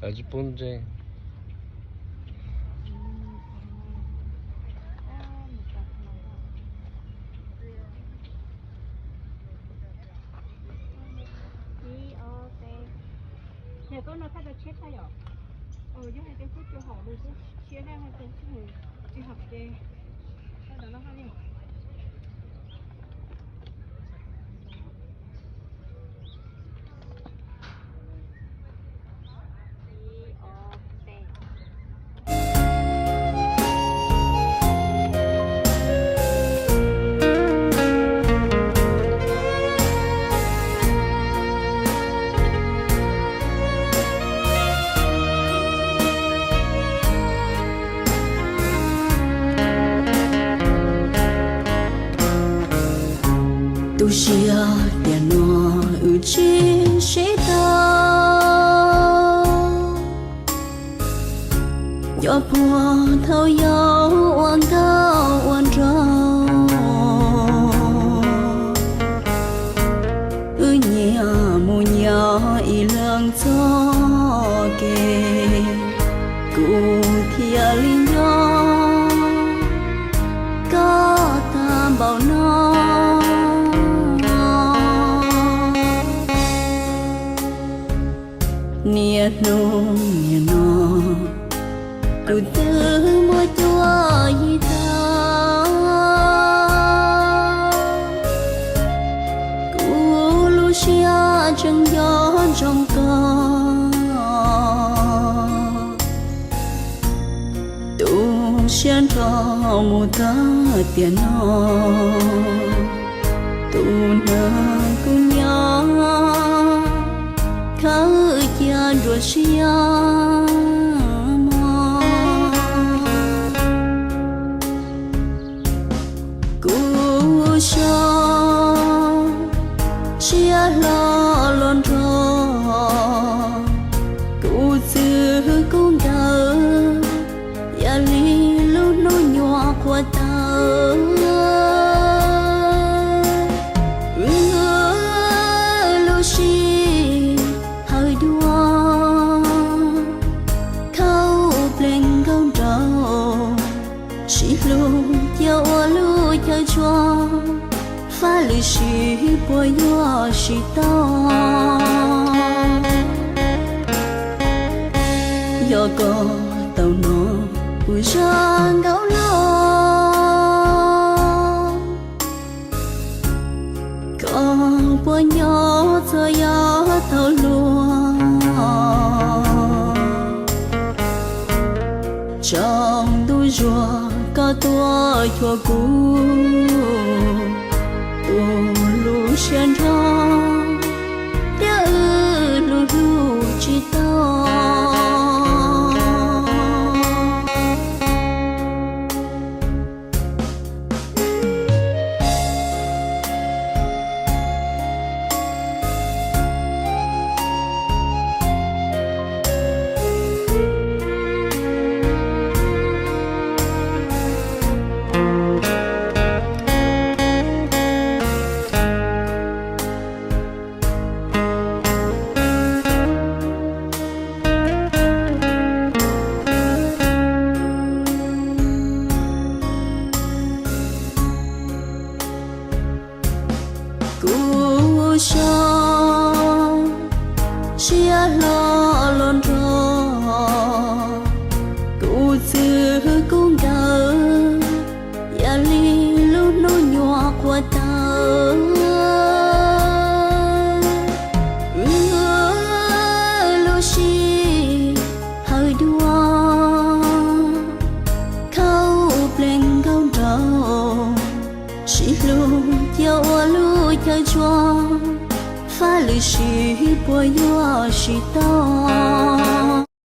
Lawv tsis pub ntseeg. Tu siab tiam no wb tsis sib tau, cov puag thaum yau ua nkauj ua nraug. Wb nyias mus nyob ib leeg txoj kev, kuv thiaj li nyob koj tag npaum no. Niaj hnub niaj no kuv twb muaj cuab yig tag, kuv lub siab tseem nco ntsoov koj. Tu siab nrho mus txog tiam no, tus neeg kuv nyob khawb cia nruab siab mog. Kuv xyov siab hlo los nrog kuv txwv kuv nkawm, yam li lub hnub nyuam qhuav tawm. Wb lub sij hawm dua khaub plees nkauj nraug, sib hlub cia ua lub chaw tsuag, faj lwm sij puas yuav sib tau. Yog koj tau hnov kuv zaj nkauj lus, koj puas nyob txog yav thaum hluas, tsaus ntuj zuag koj tuaj cuag kuv, tus lub siab nrog thiab wb hlub hlub tsis tau. Kuv xyov siab hlo los nrog kuv txwv kuv nkawm, yam li lub hnub nyuam qhuav tawm. Wb lub sij hawm dua khaub plees nkauj nraug, sib hlub cia ua lub chaw tsuag, faj lwm sij puas yuav sib tau.